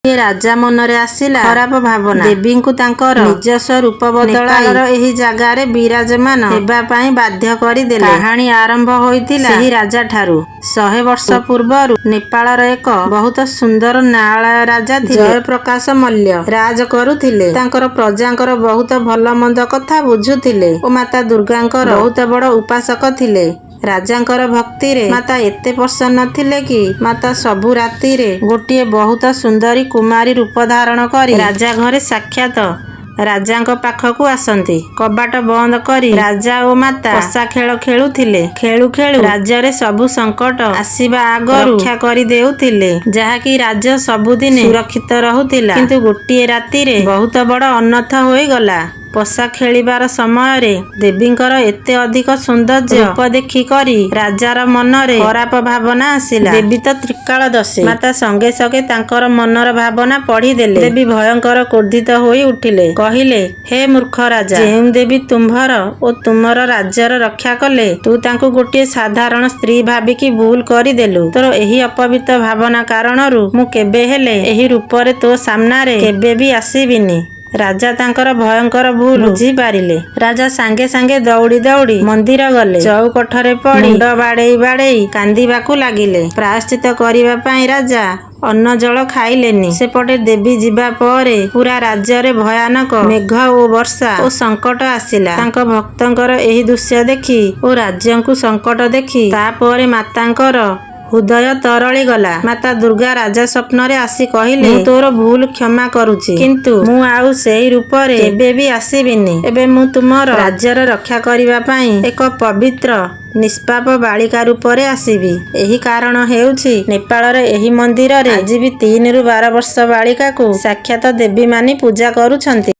ରାଜା ମନରେ ଆସିଲା ଖରାପ ଭାବନା। ଦେବୀଙ୍କୁ ତାଙ୍କର ନିଜସ୍ୱ ରୂପ ବଦଳାଇ ନେପାଳର ଏହି ଜାଗାରେ ବିରାଜମାନ ହେବା ପାଇଁ ବାଧ୍ୟ କରିଦେଲେ। କାହାଣୀ ଆରମ୍ଭ ହୋଇଥିଲା ସେହି ରାଜାଠାରୁ। 100 ବର୍ଷ ପୂର୍ବରୁ ନେପାଳର ଏକ ବହୁତ ସୁନ୍ଦର ନ୍ୟାୟାଳୟ ରାଜା ଥିଲେ ଜୟପ୍ରକାଶ ମଲ୍ଲ ରାଜ କରୁଥିଲେ। ତାଙ୍କର ପ୍ରଜାଙ୍କର ବହୁତ ଭଲ ମନ୍ଦ କଥା ବୁଝୁଥିଲେ ଓ ମାତା ଦୁର୍ଗାଙ୍କର ବହୁତ ବଡ ଉପାସକ ଥିଲେ। ରାଜାଙ୍କର ଭକ୍ତିରେ ମାତା ଏତେ ପ୍ରସନ୍ନ ଥିଲେ କି ମାତା ସବୁ ରାତିରେ ଗୋଟିଏ ବହୁତ ସୁନ୍ଦରୀ କୁମାରୀ ରୂପ ଧାରଣ କରି ରାଜା ଘରେ ସାକ୍ଷାତ ରାଜାଙ୍କ ପାଖକୁ ଆସନ୍ତି। କବାଟ ବନ୍ଦ କରି ରାଜା ଓ ମାତା ପଶା ଖେଳ ଖେଳୁଥିଲେ। ଖେଳୁ ଖେଳୁ ରାଜ୍ୟରେ ସବୁ ସଙ୍କଟ ଆସିବା ଆଗରୁ ରକ୍ଷା କରିଦେଉଥିଲେ, ଯାହାକି ରାଜ୍ୟ ସବୁଦିନେ ସୁରକ୍ଷିତ ରହୁଥିଲା। କିନ୍ତୁ ଗୋଟିଏ ରାତିରେ ବହୁତ ବଡ ଅନର୍ଥ ହୋଇଗଲା। ପଶା ଖେଳିବାର ସମୟରେ ଦେବୀଙ୍କର ଏତେ ଅଧିକ ସୌନ୍ଦର୍ଯ୍ୟ ରୂପ ଦେଖି କରି ରାଜାର ମନରେ ଖରାପ ଭାବନା ଆସିଲା। ଦେବୀ ତ ତ୍ରିକାଳଦର୍ଶୀ। ମାତା ସଙ୍ଗେ ସଙ୍ଗେ ତାଙ୍କର ମନର ଭାବନା ପଢିଦେଲେ। ଦେବୀ ଭୟଙ୍କର କ୍ରୋଧିତ ହୋଇ ଉଠିଲେ। କହିଲେ, "ହେ ମୂର୍ଖ ରାଜା, ଯେଉଁ ଦେବୀ ତୁମ୍ଭର ଓ ତୁମର ରାଜ୍ୟର ରକ୍ଷା କଲେ, ତୁ ତାଙ୍କୁ ଗୋଟିଏ ସାଧାରଣ ସ୍ତ୍ରୀ ଭାବିକି ଭୁଲ କରିଦେଲୁ। ତୋର ଏହି ଅପବିତ୍ର ଭାବନା କାରଣରୁ ମୁଁ କେବେ ହେଲେ ଏହି ରୂପରେ ତୋ ସାମ୍ନାରେ କେବେ ବି ଆସିବିନି।" ରାଜା ତାଙ୍କର ଭୟଙ୍କର ଭୁଲ ବୁଝିପାରିଲେ। ରାଜା ସାଙ୍ଗେ ସାଙ୍ଗେ ଦୌଡ଼ି ଦୌଡ଼ି ମନ୍ଦିର ଗଲେ। ଚଉକଠରେ ପଡି ମୁଣ୍ଡ ବାଡେଇ ବାଡେଇ କାନ୍ଦିବାକୁ ଲାଗିଲେ। ପ୍ରାୟଶ୍ଚିତ କରିବା ପାଇଁ ରାଜା ଅନ୍ନ ଜଳ ଖାଇଲେନି। ସେପଟେ ଦେବୀ ଯିବା ପରେ ପୁରା ରାଜ୍ୟରେ ଭୟାନକ ମେଘ ଓ ବର୍ଷା ଓ ସଙ୍କଟ ଆସିଲା। ତାଙ୍କ ଭକ୍ତଙ୍କର ଏହି ଦୃଶ୍ୟ ଦେଖି ଓ ରାଜ୍ୟକୁ ସଙ୍କଟ ଦେଖି ତାପରେ ମାତାଙ୍କର ହୃଦୟ ତରଳି ଗଲା। ମାତା ଦୁର୍ଗା ରାଜା ସ୍ୱପ୍ନରେ ଆସି କହିଲେ, "ମୁଁ ତୋର ଭୁଲ କ୍ଷମା କରୁଛି, କିନ୍ତୁ ମୁଁ ଆଉ ସେହି ରୂପରେ କେବେ ବି ଆସିବିନି। ଏବେ ମୁଁ ତୁମର ରାଜ୍ୟର ରକ୍ଷା କରିବା ପାଇଁ ଏକ ପବିତ୍ର ନିଷ୍ପାପ ବାଳିକା ରୂପରେ ଆସିବି।" ଏହି କାରଣ ହେଉଛି ନେପାଳର ଏହି ମନ୍ଦିରରେ ଆଜି ବି 3ରୁ 12 ବର୍ଷ ବାଳିକାକୁ ସାକ୍ଷାତ ଦେବୀ ମାନି ପୂଜା କରୁଛନ୍ତି।